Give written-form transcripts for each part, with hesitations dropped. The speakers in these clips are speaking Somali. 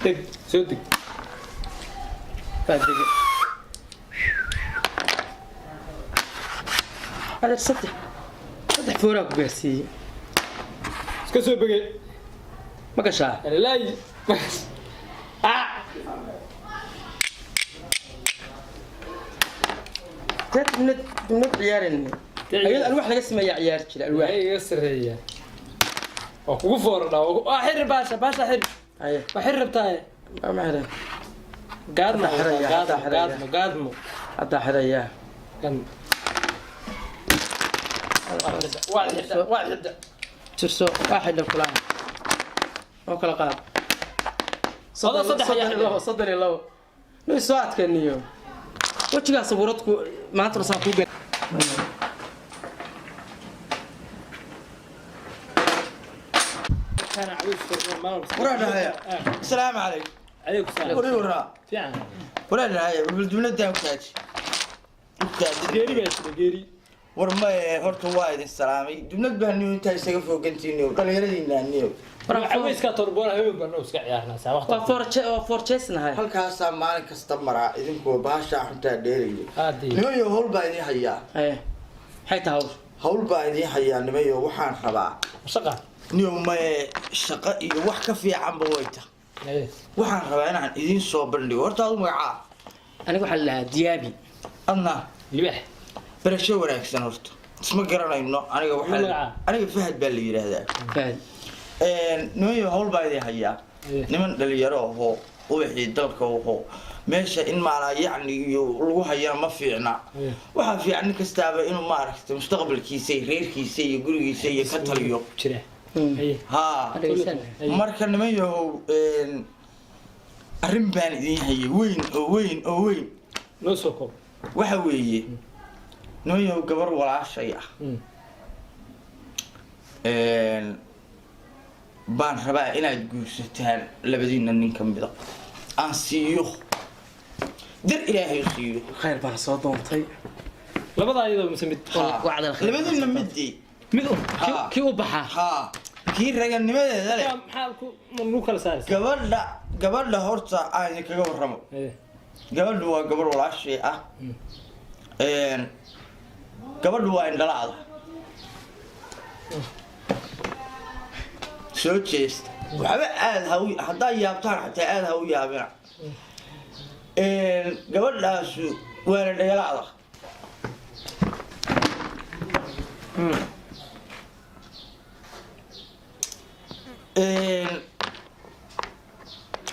Deg, soo deg. Waa dege. Adeer, saddex saddex fooraa ku gaarsiiyey. Iska soo begey. Ma gashaa? Laayi. Ah. Dee dibnad dibnad ciyaarayna. Ayada alwaax laga sameeyaa ciyaar jira alwaax. Waxay iga sarreeyaa. Waa kugu foordhaa. Waa xiri baasha, baasha xiri. Haye. Waa xiri rabtaaye. Ma xiran. Gaadmo. Hadda xiraya, hadda gaadmo, xiraya. Gaadmo, gaadmo. Haddaa xirayaa. Gaadmo. Waa xidha, waa xidha. Tirso, waa xidhan kulaha oo kala qaad. Adoo saddex ayaa 32, 32. No soo adkaniyo wejigaa sabuurad ku maanta rasaan kuu gal. Kana cawiis furno maalin. Waraadhahaya. Asalaamu calaykum. Calaykum salaam. Warii waraa. Fiican. Waraadhahaya, baldumladaan ku taaji. Ku taaji. Geeri baa jira, geeri. War maye, horta waa idin salaamay. Dubnad baa niyo intaa isaga fogantiiniyo dhallinyaradiina niyo. Cawiiskaa torbola habeen baan iska ciyaarnaa saa waqti. Waa forje, waa forjesnahay. Halkaasaa maalin kasta maraa idinkoo baashaa xuntaa dheeraya. Haddii. Nimayo, hawl baa idiin hayaa. Haye, maxay tahay hawsha? Hawl baa idiin hayaa nimayo, waxaan rabaa. Shaqa. Niyo maye, shaqo iyo wax ka fiicanba way ta. Haye. Waxaan rabaa inaan idiin soo bandhigo. Horta adu magacaa? Aniga waxaa la dhahaa Diyaabi. Adna? Libaax. Barasho wanaagsan horta. Isma garanayno aniga waxaa Magaca? Aniga Fahad baa la yidhaahdaa. Fahad. Nimanyo, hawl baa idin hayaa. Niman dhalinyaro ahoo ubaxii dalka ahoo meesha in maalaa yacni iyo lagu hayana ma fiicna. Waxaa fiican nin kastaaba inuu maaragtay mustaqbalkiisa iyo reerkiisa iyo gurigiisa iyo ka taliyo. Jira. Haye. Haa. Dhegeysan. Marka niman yahow, arrin baan idin hayay weyn oo weyn oo weyn. Noo soo koob. Waxa weeye niman yahow, gabar walaashay ah baan rabaa inaad guursataan labadiina nin ka mida aan siiyo, dar Ilaahay siiyo. Khayr baan soo doontay. Labada ayadoo mise mid? Haa. Wacdal khayr. Labadiina midii. Mid u Haa. kii u baxaa. Haa, kii raganimadeeda leh. Maxaa ku lagu kala saaraysaa? Gabadha horta aan idinkaga warramo. Haye. Gabadhu waa gabarh walaashay ah. Gabadhu waa indhala'da. Soo jeesta, waxba aada ha u haddaa yaabtaan, xataa aada ha u yaabina. Gabadhaasu waana dhagala'da.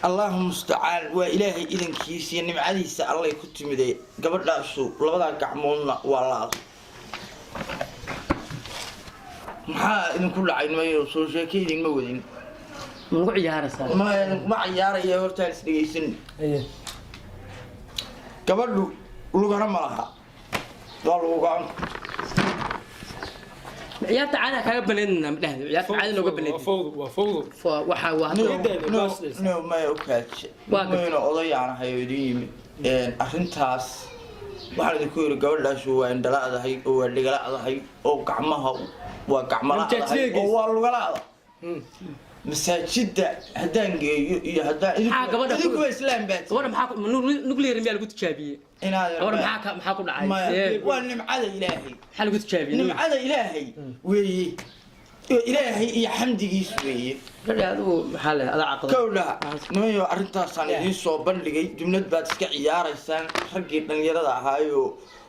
Allahu mustacaan, waa Ilaahay idankiisa iyo nimcadiisa allay ku timiday. Gabadhaasu labadaa gacmoodna waa laada. Maxaa idinku dhacay nimayo? Soo sheeke idinma wadin. Ma lagu ciyaaraysaa? Ma idinkuma cayaaraya, hortaan is dhegaysan. Haye. Gabadhu lugana ma laha, waa lagu gacan. Ciyaarta caadiga kaaga banaynana ma dhahdo, ciyaarta caadi nooga Waa banayn. fawdu, waa fawdu. Waxa waa No. Nidaada, No. baasleys. No maya, ukaaje. Waa gartay. Mayna odayaan ahay oo idin yimid. Arrintaas waxaan idinku yidhi, gabadhaasu waa indhala'dahay oo waa dhigala'dahay oo gacmaha waa gacmala'dahay oo waa lugala'da. Masaajidda haddaan geeyo iyo haddaan Maxaa gabadha idinkuwa islaam baa Gabadha maxaa nuclear miyaa lagu tijaabiyey? Inaad Gabadha maxaa ku dhacay? Maya, See, waa nimcada Ilaahay. maxaa lagu tijaabiyey? Nimcada Ilaahay weeye, Ilaahay iyo xamdigiis weeye. Gabadha adigu maxaa leh adaa caqda. Kowdha nimayo, arrintaasaan idiin soo bandhigay. Jumlad baad iska ciyaaraysaan, raggii dhallinyarada ahaayo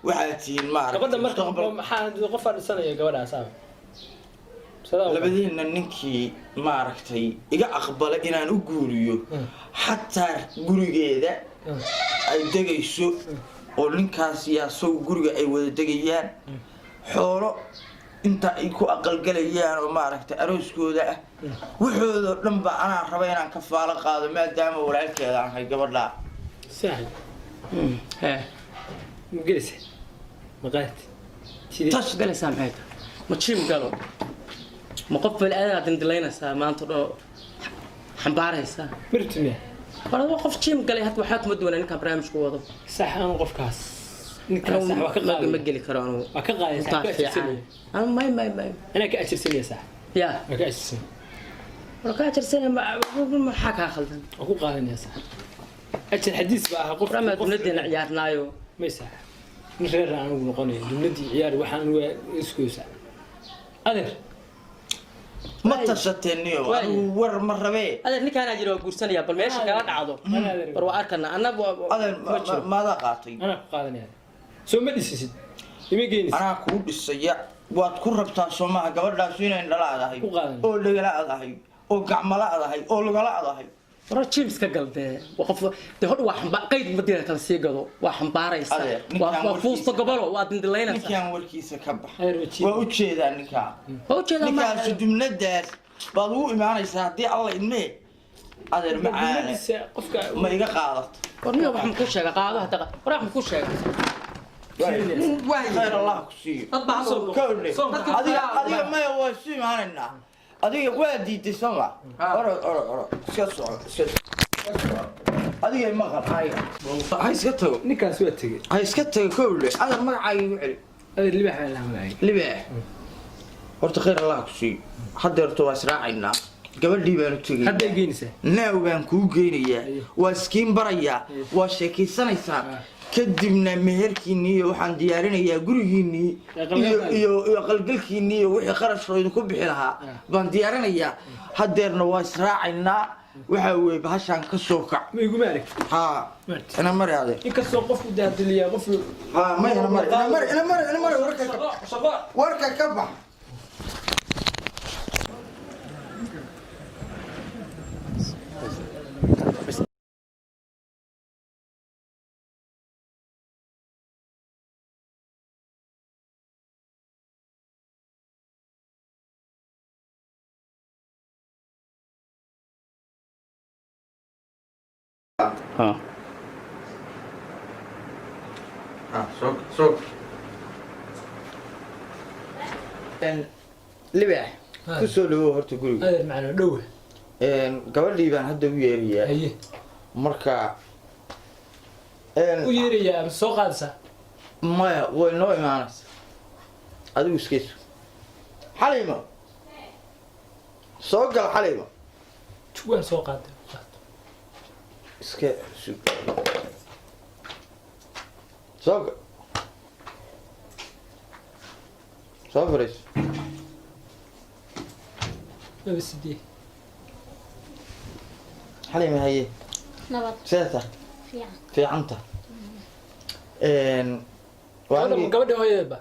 waxaad tihiin maaragtay Gabadha marka mustaqbal. Maxaa qofaa dhisanaya gabadhaas ah? Labadiinna ninkii maaragtay iga aqbala inaan u guuriyo, xataa gurigeeda ay degayso oo ninkaas iyo asagu guriga ay wada degayaan, xoolo inta ay ku aqalgalayaan oo maaragtay arooskooda ah, waxoodoo dhan ba anaa raba inaan ka faalo qaado maadaama walaalkeeda aan ahay gabadhaa. Saaxib. Hee. Ma gelaysa maqaayad sidee? Tas galaysaa maxay tahay? Ma jiim galo, ma qof bani aadanaad dindilaynaysaa maanta oo xambaaraysaa? Mirtu miya? War waa qof jiim galay hadda, waxaa kuma duwanaa ninkaan barnaamijku wado. Sax, anu qofkaas ninkaas sax waa ka ma qaadaya. Ma geli karo anugu. Waa ka qaadaya sax. Intaa Ka fiican ajirsanaya. Anu may may may. Anaa ka ajirsanaya sax. Ya. Waa ka ajirsanaya. War kaa jarsana, maxaa kaa khaldan? Waa ku qaadanaya saaxib. Ajar xadiis baa ahaa qof. War amaa dowladeena ciyaarnaayo. May saaxib, nin reer aan anigu noqonayo dowladdii ciyaari waxaan anigu iskuyo saaxib adeer. Ma tashateen niyo? Waay. Anigu war ma rabee. Adeer, ninkaanaa jira, waa guursanaya, bal meesha kala dhacdo. Anaa adeer. War waa arkana annaga. Adeer, ma jiro. maadaa qaatay? Anaa ku qaadanaya, soo ma dhisisid, ima geenis. Anaa kuu dhisaya. Waad ku rabtaa soomaha gabadhaasu inay dhaladahay Ku qaadan. oo dhegaladahay oo gacmaladahay oo lugaladahay? War James ka galbee, waa qof de hodh waa xamba qayd madina kala sii gado, waa xambaaraysa. Adeer, waa ninkaan waa fuusto warkiisa- gobolo, waa dindilaynaysa. Ninkaan warkiisa ka bax. Adeer, waa jiib. Waa u jeedaa ninkaa. Waa ujeedaa ma Ninkaasu jumladaas baad ugu imaanaysaa haddii Alla idmee. Adeer macaane, Dowladdiisa qofka ma iga qaadato? War niyo, waxaan ku sheega qaado hadda, war waxaan ku sheega. Khayr Allah ku siiyo. Dad baa soo Kowdhe. Dadka Adiga, adiga maya, waa isu imaanaynaa. Adiga waa diiday sooma? Orod, orod, orod, iska soco, iska soco. Adiga ima qab, ha iska tago. Ninkaas waa tegey. Ha iska tago. Kowdhe, adeer, magacaaga igu celi. Adeer, Libaax baan lahaa magacayga. Libaax, horta khayr Allah ku siiyo. Haddeerto waa israacaynaa, gabadhii baanu tegay. Hadda ay geenaysaa? Naaw baan kuu geynayaa, waa iskiin barayaa, waa sheekaysanaysaa, kadibna meherkiinnii iyo waxaan diyaarinayaa gurigiinnii iyo iyo qalgalkiinnii iyo wixii qarashoo idinku bixi lahaa baan diyaarinayaa. Haddeerna waa israacaynaa. Waxaa weeye bahashaan ka soo kac. Ma iguma arag. Haa, ina mari adeer. Inkastoo qofku daadiliyaa qof. Haa, may ina mari, ina mari, ina mari, ina mari. Warka ka Shaqo, shaqo. Warka ka bax. Ha. Ah, soo soo. Libaax, ku soo dhawow horta guriga. Adeer macnaa dhowe. Gabadhii baan hadda u yeerayaa. Haye. Marka U yeerayaa ama soo qaadaysaa? Maya, way noo imaanaysa. Adigu iskayso. Xaliimo, soo gal Xaliimo. Juwaan soo qaaday, qaad. Iska sug, soo gal, soo fariiso. 28. Xaliimo, haye. Nabad. See tahay? Fiican. Fiicanta. Waa Gabadha gabadha hooyadeedba.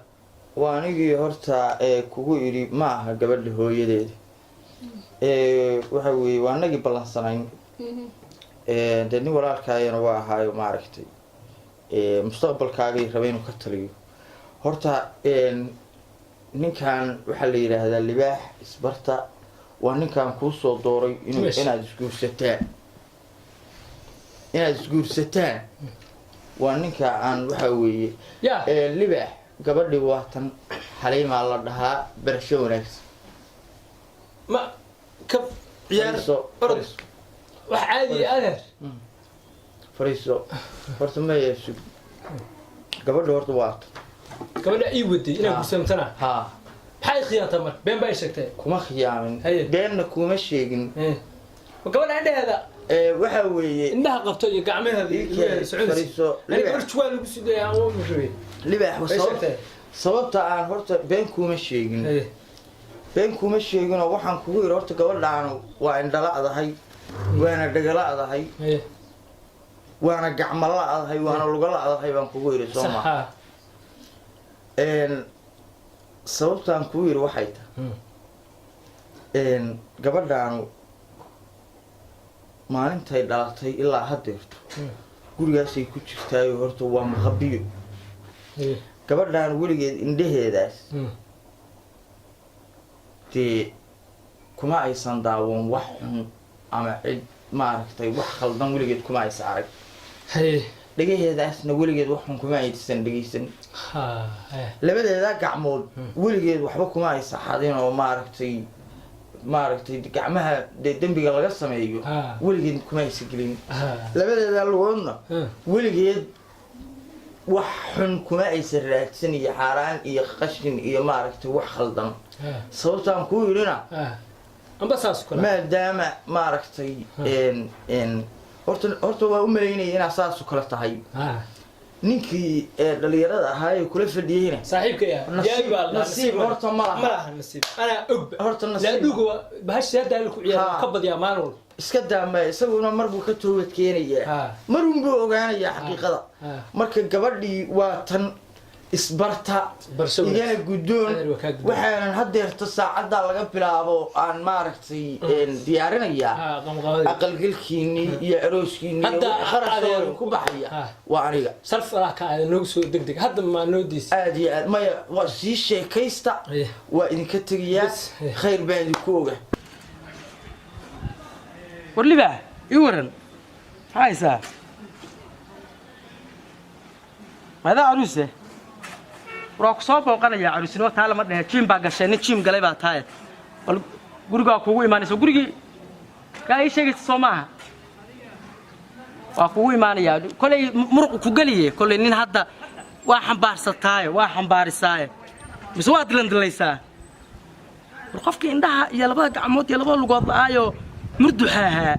Waa anigii horta ee kugu idhi ma aha gabadha hooyadeeda. Waxa weeye waa anagii ballansanayn. Dee nin walaalkaayana waa ahaayo, maaragtay, mustaqbalkaagay rabay inuu ka taliyo. Horta ninkan waxaa la yidhaahdaa Libaax, isbarta. Waa ninkan kuu soo dooray inuu Yes. inaad isguursataan. Waa ninka aan waxa weeye Ya. Libaax, gabadhii waa tan, Xaliimaa la dhahaa. Barasho wanaagsan. Ma ka ciyaar. Fariiso. Orod. Fariiso. Wax caadi adeer. Fariiso horta. Maya, sug. Gabadha horta waa tan. Gabadha ii waday inaan Ha. guursamtana? Haa. Maxay khiyaantaa marka? Been baa ii sheegtay. Kuma khiyaamin. Haye. Beenna kuma sheegin. Ma gabadha indhaheeda Waxa weeye indhaha qabto iyo gacmaheeda Ii iyo keen, lugaheeda soconaysa. fariiso. Ani Libaax. gabar juwaan lagu sidaya aan u rabay. Libaax, Way sheegtay. sababta aan horta been kuma sheegin, Haye. been kuma sheeginoo waxaan kugu yidhi horta gabadhaanu waa indhala-dahay, waana dhagala-dahay, Haye. waana gacmo-la-dahay, waana luga-la-dahay baan kugu yidhi, soo Sax ma? Ha. Sababtaan kugu yidhi waxay tahay gabadhaanu maalintay dhalatay ilaa haddeerto gurigaasay ku jirtaayo, horta waa maqabiyo. Haye. Gabadhaan weligeed indhaheedaas dee kuma aysan daawan wax xun ama cid, maaragtay, wax khaldan weligeed kuma aysan arag. Haye. Dhagaheedaasna weligeed wax xun kuma aysan dhegaysan. Ha. Haye. Labadeeda gacmood weligeed waxba kuma aysan xadin oo maaragtay gacmaha dee dembiga laga sameeyo weligeed kuma aysan gelin. Labadeeda lugoodna weligeed wax xun kuma aysan raadsan iyo xaaraan iyo qashin iyo, maaragtay, wax khaldan. Sababtaan kuu yidhina Amba saas kale. Maadaama maaragtay n horta waa u malaynaya inaad saas oo kale tahay. Ha. Ninkii ee dhalinyarada ahaa ee kula fadhiyeyna Saaxiibka yaa. Nasiib- Jaabi baa la dhahaa, nasiib ma horta ma laha. Ma laha nasiib. Anaa ogba. Horta nasiib- Laadhuga waa bahasha hadda ku ciyaar Ha. ka badiyaa maalin walba. Iska daama, isaguna mar buu ka toobad keenayaa. Ha. Marun buu ogaanayaa xaqiiqada. Ha. Marka gabadhii waa tan isbarta. Barso wanaagsan. Igana guddoon. Adeer waa kaa guddoon. Waxaanan haddeerta saacaddaa laga bilaabo aan maaragtay diyaarinayaa Ha, qamqamada. aqalgalkiinii iyo arooskiinii. Hadda iyo kharashkooda adeer- ku baxaya Ha. waa aniga. Sarf alaa ka aada noogu soo degdeg. Hadda ma noo diis. Aad iyo aad maya, waa sii sheekaysta. Iya. Waa idinka tegayaa. Bas, iya. Khayr baan idinku oga. War libaax, ii waran, maxaa haysaa? Maadaa caruuse? War waa ku soo booqanayaa. Caruusnimo taa lama dhehe. Jiim baa gashay, nin jiim galay baa tahay. Bal gurigaa kuugu imaanaysa, gurigii kaa ii sheegaysa soo maaha? Waa kugu imaanayaa kolay, muruq ku geliye kolay. Nin hadda waa xambaarsataaye, waa xambaarisaaye, mise waa dilandilaysaa? War qofkii indhaha iyo labada gacmood iyo labada lugood la'aayoo murduxa ahaa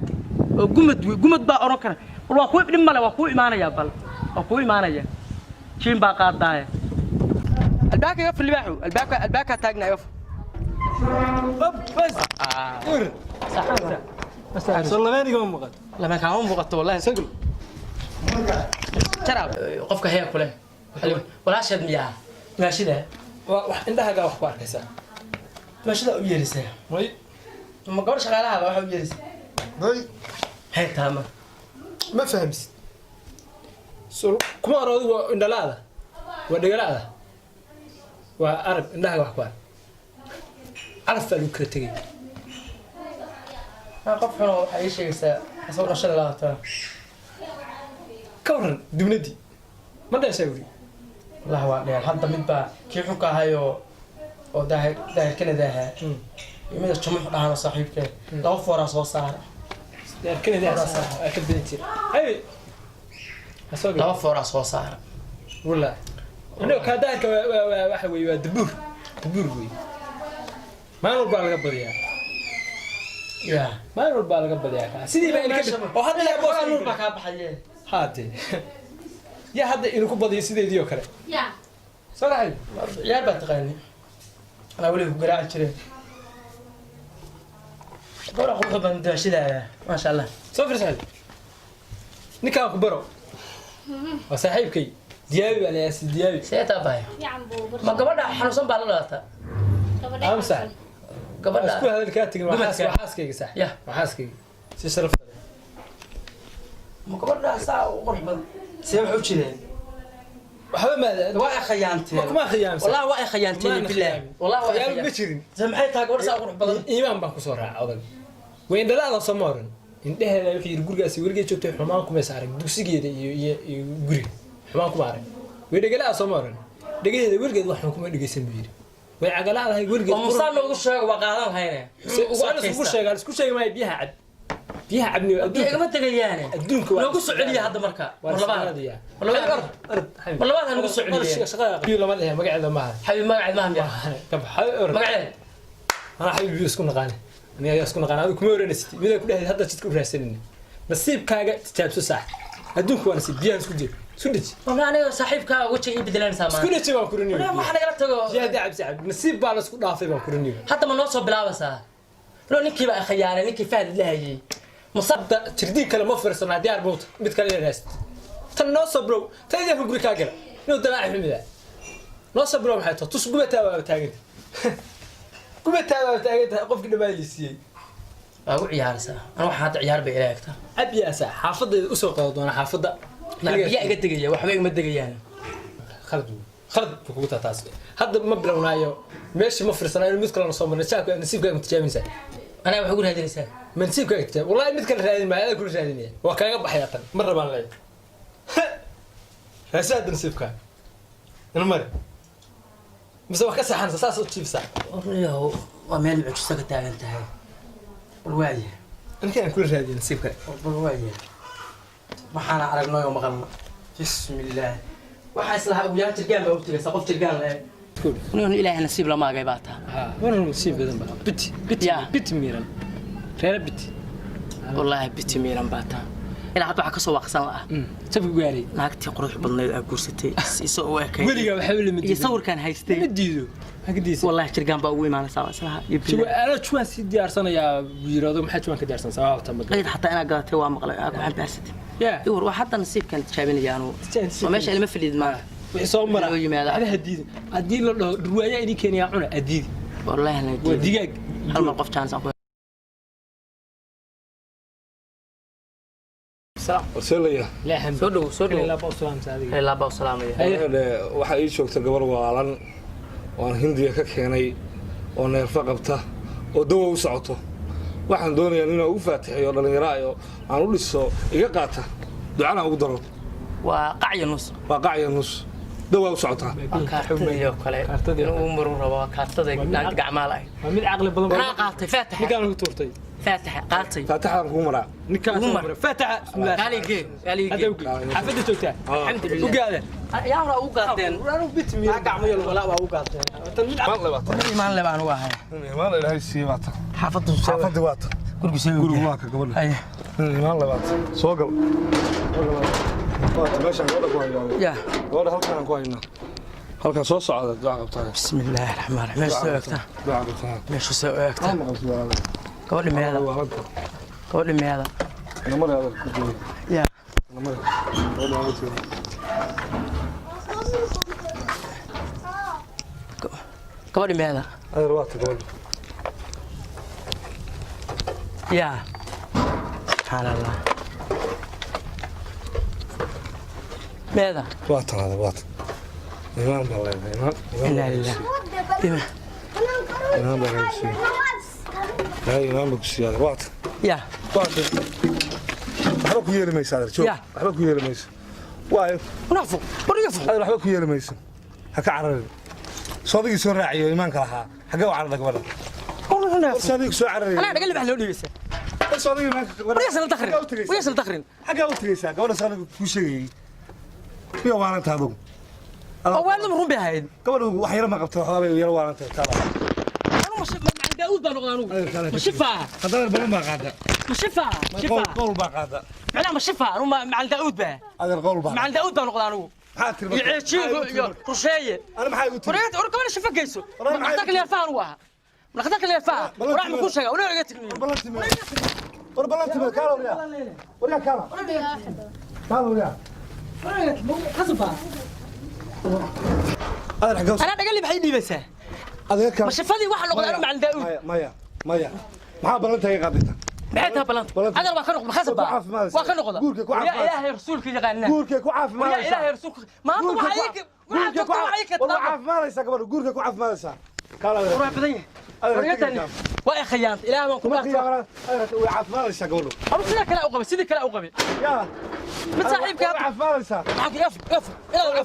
oo gumad wey, gumad baa odhan kara. War waa kuu dhib male, waa kuu imaanayaa, bal waa kuu imaanaya. Jiin baa qaadaaye. Albaabka iga fur, libaaxu, albaabka, albaabkaa taagna iga fur. Bas. Ur. Soo labeeniga ma muuqato. Lama kaama muuqato wallahi. Sagul. Jaraab qofka heya kule walaasheed miyaa dumaashida? Waa wax indhahaagaa wax ku arkaysaa. Dumaashida u yeerisaa? May. Ma gabadh shaqaalaha waxa u yeerisaa? May. Maxay taama? Ma fahamsid. So kuma aroodu waa indhalaada. Waa dhegalaada. Waa arag indhahaaga wax ku ark. Calaf baa lagu kala tegay. Qof xun waxaa ii sheegaysaa asagoo dhashada laabtaa. Ka waran dubnadii. Ma dhashaa weli? Wallahi waa dheer. Hadda mid baa kii xunka ahayoo oo daahir daahir Kanada ahaa iyo mida jumuux dhahanoo saaxiibkee laba fooraa soo saara. Kanada waa ka badan jira. Ay. Asoo Laba fooraa soo saara. Wallahi. Aniga kaa daahirka waa waxa weeye waa dabuur. Dabuur weeye. Maalin walbaa laga badiyaa. Ya. Maalin walbaa laga badiyaa kaa. Sidii baa ilka oo hadda yaa boos Nuur baa kaa baxaye. Haate. Yaa hadda inuu ku badiyo sideedii oo kale. Ya. Soo raxay. Ciyaar baa taqaani, anaa weliga ku garaaci jireen. Gabadha quruxda badan dumashidaada, maasha Allah. Soo fiirsaday. Ninkaan ku baro. Waa saaxiibkay. Diyaabi baa la yaasi diyaabi. See taa bahay? Fiican buu Ma gabadha xanuunsan baa la dhalataa? Gabadha. Amsa. Gabadha Isku hadal kaa tegin waa Dumarka. waa xaaskayga sax. Ya. Waa xaaskayga. Si sharaf leh. Ma gabadha saa u qurux badan see wax u jireen? Waxba ma Waa ay khayaanteen. Ma kuma khiyaamsan. Wallahi waa ay khayaanteen, bilaah, wallahi waa ay Khiyaam ma khayaanteen. jirin. Se maxay tahay gabadha saa u qurux badan? Iimaan baan kusoo raacay odag. Way indhalaada soo ma oran. Indhaheeda wuxuu yidhi gurigaasi weligeed joogtay xumaan kumaysa arag dugsigeeda iyo iyo iyo guriga xumaan kuma arag. Way dhegalaada soo ma oran. Dhegaheeda weligeed wax xun kuma dhegeysan buu yidhi. Way cagalaadahay weligeed. Oo musaan noogu sheego, waa qaadan lahayne. Ugu isku sheegaa, isku sheegi maayo. Biyaha cab, biyaha cabni waa Biyo adduunka. igama tegayaane. Adduunka waa Noogu soo celiya hadda marka. Waa Mar labaad. isticmaalayaa. Mar labaad. Ord, xabib. Mar labaad ha nagu soo Ord, celiya. shaqada biyo lama dhehe, magaceeda maaha. Xabib magaceed maaha miya? Kab xabib ord. Magaceed. Anaa xabib biyo isku naqaane, aniga ayaa isku naqaane. Adigu kuma oranaysid midaa ku dhehday hadda jidka u raadsanayna. Nasiibkaaga tijaabso saax, adduunku waa nasiib. Biyahan isku jir, isku dheji. Marka aniga saaxiibkaa wejiga ii bedelanaysaa Isku maanta. dheji baan kuriniyo. Walahi waxa nagala tago. Biyaha hadii cabsi cab, nasiib baa la isku dhaafay baan kuriniyo. Hadda ma noo soo bilaabaysaa? No ninkii baa khiyaanay, ninkii Fahad la hayay. Musa Hadda jirdiin kale ma fiirsanaa, diyaar buuta mid kale inaad raasatid. Tan noo soo bilow, tan idinka guri kaa gala inuu dalaaci xumida noo soo bilow. Maxay tahay tus gubataa waaba taaganta, gubataa waaba taagantahay qofkii dhammaan siiyey. Waa ugu ciyaaraysaa. Aniga waxaan hadda ciyaar bay ila egtaa. Cabyaasa xaafadayda usoo qaado doona xaafadda. Biyaa iga tegaya, waxba igama tegayaan. Khalad wey. Khalad buu kugu taa taas. Hadda ma bilownaayo, meesha ma fiirsanaayo, mid kalena soo marnay. Shacabka nasiibkaaga ma tijaabinaysaa? Aniga waxay ugu raadinaysaa. Ma nasiibkaaga tijaab? Wallahi mid kale raadin maayo, adaa kula raadinaya. Waa kaaga baxayaa tan mar rabaan leeyahay. Raasi hadda nasiibkaaga ina mari mise wax ka saxansa saas u jiibsaa. Warniyow, waa meel mucjiso ka taagan tahay. Bal waaye. Ninkaan kula raadiya nasiibkaaga. Bal waaye. Waxaana aragnay oo maqalna. Bismillaah. Waxaa islahaa ugu yaraan jirgaan baa u tegaysaa, qof jirgaan leh. Nin Ilaahay nasiib la maagay baa taa. Ha, waran nasiib badan baa biti biti. Ya. Biti miiran, reera biti. Wallaahi biti miiran baa taa. Ilaa hadda waxaa ka soo waaqsan la'a. Safka gaaray. Naagtii qurux badnayd aa guursatay isoo u ekay. Weligaa waxba lama iyo diido. Sawirkaan haystay. Ma diido, maxaa ka diidaysa? Wallaahi jirgaan baa ugu imaanaysaa waa islaha iyo bilaah. Anaa juwaan sii diyaarsanayaa buu yidhi adugu, maxaa juwaan ka diyaarsan sababta ma Qayd xataa inaad gadatay waa maqlay, aa ku xambaarsatay. Ya. Iwar waa hadda nasiibkan tijaabinaya anugu. Tijaabin. Oo meesha ilma fadhiid maanta. Wixii soo mara. Loo yimaada. Waxba ha diidin. Haddii la dhaho dhurwaayaa idin keenayaa cuna, ha diidi. Wallaahi la Waa diiday. digaag. Hal mar qof chance aan ku Warseelaya. Laa hamd. Soo dhow, soo dhow. Ilaa baa u salaamsa adiga. Ilaa baa u salaamaya. Haye. Waxaa ii joogta gabar waalan oo aan Hindiya ka keenay oo neerfa qabta oo dawa u socoto. Waxaan doonayaa inaan ugu faatixiyo dhallinyaro ayo aan u dhiso, iga qaata ducana ugu daro. Waa qacyo nus. Waa qacya nus, dawa u socotaa. Waa kaartadii oo kale. Kaartadii. Inuu umaru rabo waa kaartada naagta gacmaha la'ayd. Waa mid caqli badan. Anaa qaatay faataxa. Ninkaan lagu tuurtay. Faataxa qaatay. Faatixaan kuu maraa. Ninkaan Ugu mar. Faataxa, bismillaah. Kaaligee. Hadda Kaaligee. u gee. Xaafadda joogtaa. Alxamdulilah. U gaada. Yaa hore ugu gaateen. Anu biti miiran. Gacmo yar walaa waa ugu gaateen. Tan mid caqli. Imaan le baan ugu ahay. Imaan Ilaahay siiye baata. Xaafaddu. Xaafaddi waata. Gurigu soo. Gurigu waa ka gabadha. Haye. Imaan labaad soo gal. Waata meeshaan gabadha ku haynaa. Ya. Gabadha halkaan aan ku haynaa, halkaan soo socda, duca qabtaa. Bismillaahi raxmaan raxiim. Meesha soo eegta. Duca qabtaa. Meesha soo eegta. Ma maqalsi walaal. Gabadhi meeda. Waalanka. Gabadhi meeda. Namar adag ku jooga. Ya. Namar gabadha waa jooga. Gabadhi meeda. Adeer, waata gabadha. Ya. Subxaan Allah. Meeda. Waa talaada, waata. Imaan baa leedahay, imaan. Inaa lillaah. Ima. Imaan baa lagu siiyey. Ilaahay imaan baa ku siiyey adeer, waata. Ya. Waata, waxba ku yeeli maysa adeer, joog. Ya. Waxba ku yeeli mayso waayo. Nafu. Bariga fu. Adeer, waxba ku yeeli mayso, ha ka cararin. Soodigii soo raaciyo imaanka lahaa, xaggee u cararda gabadha? Soodigii soo cararaya. Anaa dhagal baa loo dhiibeysa. Soodigii imaanka gabadha. Bariga sana dakhrin. Xaggee u tegeysaa? Bariga sana dakhrin. Xaggee u tegeysaa gabadha? Soodiga kuu sheegayey miya? Waalantaa adugu. Oo waalidma run bay ahayd. Gabadhu wax yaro ma qabta, waxbaa bay yaro waalantahay taala. Anu ma shif macalin Daawud baan noqday anugu. Ma shifaa. Haddana balan baa qaada. Ma shifaa. Shifaa. Qowl baa qaada. Macnaha ma shifaa anu macalin Daawud baa. Adeer, qowl baa. Macalin Daawud baan noqday anugu. Maxaa tiri? Iyo ceejiinko iyo rusheeye. Ana maxaa igu tiri? Wareegta war gabadha shifa geyso. Wareeg maxay- Dhakhtarka leerfaha anugu ahaa. Dhakhtarka leerfaha. Ballan. Warax ma kuu sheega? Walaal iga tigniyo. War ballanti war ballanti kaalo waryaa waryaa kaalo kaalo waryaa. Qasbaa. Adeer, xagee Anaa dhagal maxay dhiibaysaa? Adeer, kaalo. Ma shifadii waxa noqday anu macalin Daawud. Maya, maya, maya, maxaa ballanta iga qaadayta? Maxay tahay ballanta? Ballanta. Adeer, waa ka noqda khasab Ku baa. caafimaadaysa. Waa ka noqda. Guurka ku Yaa caafimaadaysa. Ilaahay rasuulka yaqaanaa. Guurkay ku Yaa caafimaadaysaa. Ilaahay rasuulka. Maanta Guurkay waxa ku iga waxa guurkay ku joogta waxa iga war waa caafimaadaysaa gabadha, guurkay ku caafimaadaysaa, kaalo adeer. Waa badan yahay. Adeer, Wargatan tegi. waa ay khiyaantay. Ilaahay baan ku Kuma dhaartay. khiyaamana adeer, way caafimaadaysaa gabadhu. Anu sidoo kale u qabay, sidii kale u qabay. Yaa. Mid saaxiibka way caafimaadaysaa. maxaa ku af af ilaa